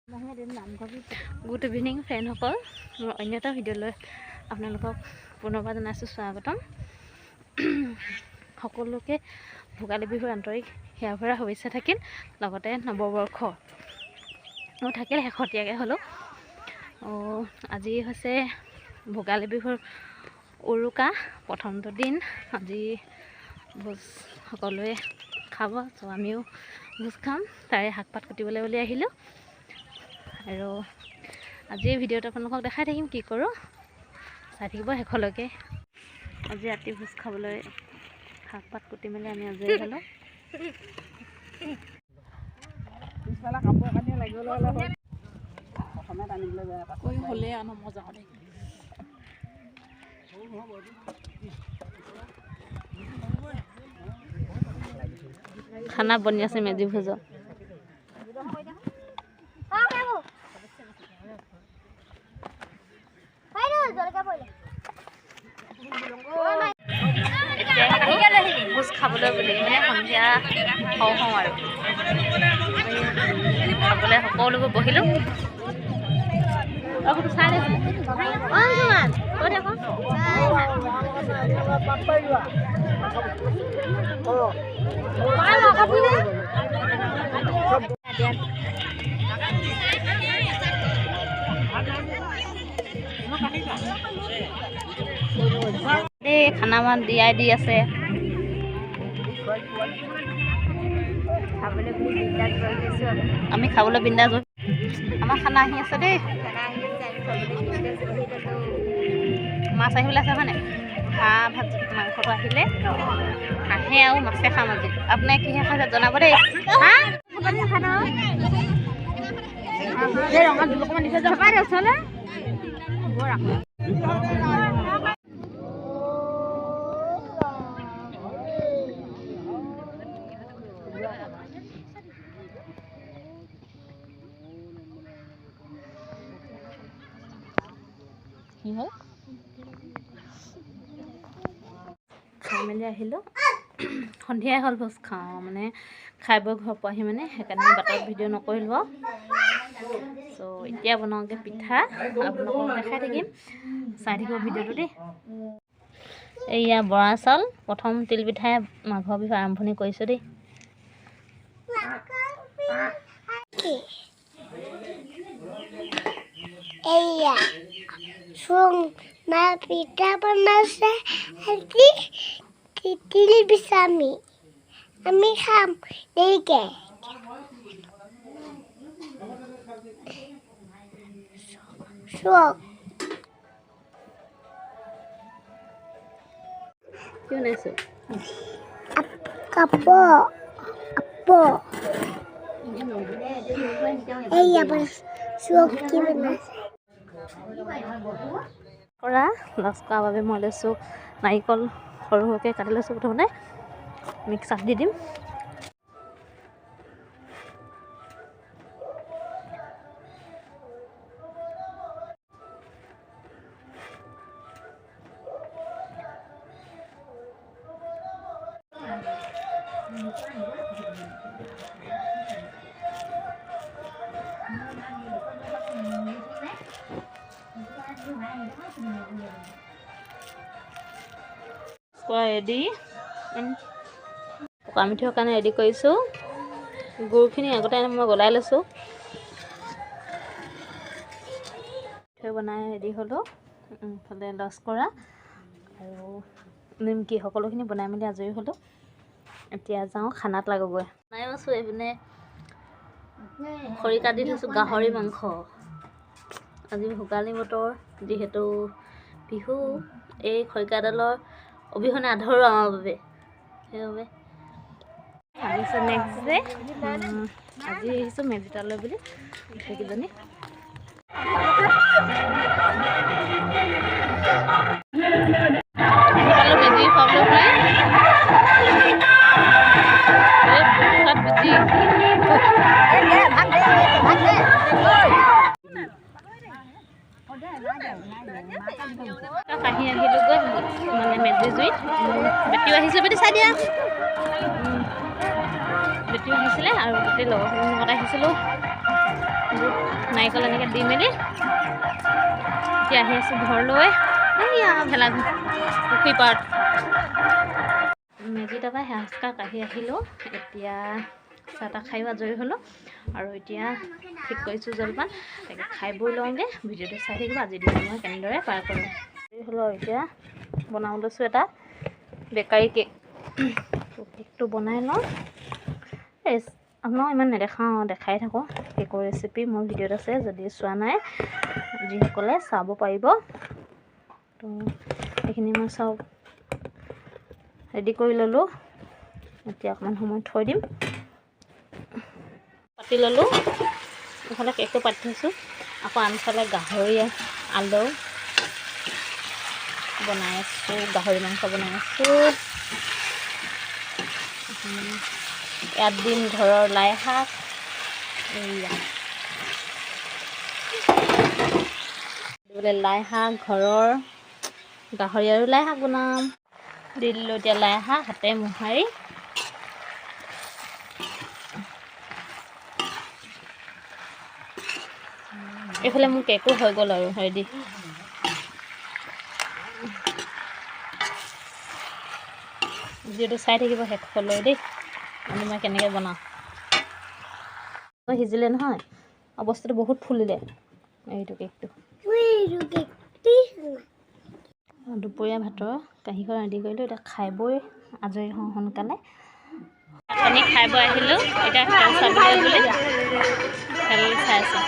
Good evening ফ্ৰেণ্ডসকল, মোৰ অন্য এটা ভিডিঅ'লৈ আপোনালোকক পুনৰবাৰ জনাইছোঁ স্বাগতম। সকলোকে ভোগালী বিহুৰ আন্তৰিক সেৱা ভৰা শুভেচ্ছা থাকিল, লগতে নৱবৰ্ষ মোৰ থাকিল শেহতীয়াকৈ হ'লেও। আজি হৈছে ভোগালী বিহুৰ উৰুকা প্ৰথমটো দিন। আজি ভোজ সকলোৱে খাব, ত' আমিও ভোজ খাম। তাৰে শাক পাত কুটিবলৈ বুলি আহিলোঁ আৰু আজি এই ভিডিঅ'টো আপোনালোকক দেখাই থাকিম কি কৰোঁ, চাই থাকিব শেষলৈকে। আজি ৰাতি ভোজ খাবলৈ শাক পাত কুটি মেলি আমি আজৰি হ'লোঁ। খানা বনি আছে মেজি ভোজত। ভোজ খাবলৈ বুলি মানে সন্ধিয়া হওঁ হওঁ আৰু খাবলৈ সকলোবোৰ বহিলোঁ। এই খানা মান দিয়াই দি আছে। আমি খাবলৈ বিন্দাছ, আমাৰ খানা আহি আছে দেই। মাছ আহিবলৈ আছে হয়নে? হাঁহ ভাত মাংসটো আহিলে হাঁহে আৰু মাছে খাম আজি। আপোনাৰ কিহে খাইছে জনাব দেই। কি হ'ল? খাই মেলি আহিলোঁ, সন্ধিয়াই হ'ল ভোজ খাওঁ মানে খাই বৈ ঘৰ পোৱাহি মানে, সেইকাৰণে বাটত ভিডিঅ' নকৰিলোঁ আৰু। চ' এতিয়া বনাওঁগৈ পিঠা, আপোনালোকক দেখাই থাকিম, চাই থাকিব ভিডিঅ'টো দেই। এইয়া বৰা চাউল, প্ৰথম তিল পিঠাই মাঘৰ বিহু আৰম্ভণি কৰিছোঁ দেই। এইয়া মা পিঠা বনাইছে আজি, তিল পিঠা আমি খাম দেৰিকে। কি বনাইছো? কি বনাইছে? কৰা লছ কৰাৰ বাবে মই লৈছোঁ নাৰিকল সৰু সৰুকৈ কাটি লৈছোঁ, প্ৰথমতে মিক্সাৰত দি দিম। ৰেডি পকা মিঠৈৰ কাৰণে ৰেডি কৰিছোঁ। গুড়খিনি আগতে মই গলাই লৈছোঁ। মিঠৈ বনাই ৰেডি হ'লোঁ। ইফালে লস্কৰা আৰু নিমকি সকলোখিনি বনাই মেলি আজৰি হ'লোঁ। এতিয়া যাওঁ খানাত লাগোগৈ। বনাই আছোঁ এইপিনে খৰিকা দি থৈছোঁ গাহৰি মাংস। আজি ভোগালী বতৰ যিহেতু বিহু, এই খৰিকাডালৰ অবিহনে আধৰুৱা আমাৰ বাবে, সেইবাবে আহিছোঁ নেক্সট ডে। আজি আহিছোঁ মেজিতালৈ বুলি গোটেইকেইজনী। আহি পালোঁ মেজি খুৱাবলৈ বুলি। কাহি আহিলোগৈ মানে মেজি জুইত। বেটিও আহিছিলে, বেটি চাই দিয়া, বেটিও আহিছিলে আৰু গোটেই লগৰখিনিৰ লগত আহিছিলোঁ। বুট নাৰিকল এনেকৈ দি মেলি এতিয়া আহি আছোঁ ঘৰলৈ। এইয়া ভেলাঘৰ পুখুৰী পাৰত মেজি তাৰপৰা সেৱা সৎকাৰ কাঢ়ি আহিলোঁ। এতিয়া চাহ তাহ খায়ো আজৰি হ'লোঁ আৰু এতিয়া ঠিক কৰিছোঁ জলপান, তাকে খাই বৈ লওঁগৈ। ভিডিঅ'টো চাই থাকিব আজিৰ দিনটো মই কেনেদৰে পাৰ কৰোঁ। আজৰি হ'লোঁ আৰু এতিয়া বনাব লৈছোঁ এটা বেকাৰী কেক। কেকটো বনাই লওঁ। আপোনাক ইমান নেদেখাওঁ, দেখাই থাকোঁ কেকৰ ৰেচিপি মোৰ ভিডিঅ'ত আছে, যদি চোৱা নাই যিসকলে চাব পাৰিব। তো এইখিনি মই চব ৰেডি কৰি ল'লোঁ। এতিয়া অকণমান সময় থৈ দিম। পাতি ল'লোঁ, এইফালে কেকটো পাতি থৈছোঁ। আকৌ আনফালে গাহৰি আলু বনাই আছোঁ, গাহৰি মাংস বনাই আছোঁ। ইয়াত দিম ঘৰৰ লাই শাক। এইয়া দিবলৈ লাই শাক ঘৰৰ গাহৰি আৰু লাই শাক বনাম। দি দিলোঁ এতিয়া লাই শাক হাতে মোহাৰি। এইফালে মোৰ কেকো হৈ গ'ল আৰু ৰেডি। ভিডিঅ'টো চাই থাকিব শেষলৈ দেই, মানে মই কেনেকৈ বনাওঁ। সিজিলে নহয়, বস্তুটো বহুত ফুলিলে এইটো কেকটো। দুপৰীয়া ভাতৰ কাঁহীখন ৰেডি কৰিলোঁ। এতিয়া খাই বৈ আজৰি হওঁ সোনকালে। পানী খাই বৈ আহিলোঁ, এতিয়া খেল চাবলৈ বুলি খেল চাই আছোঁ।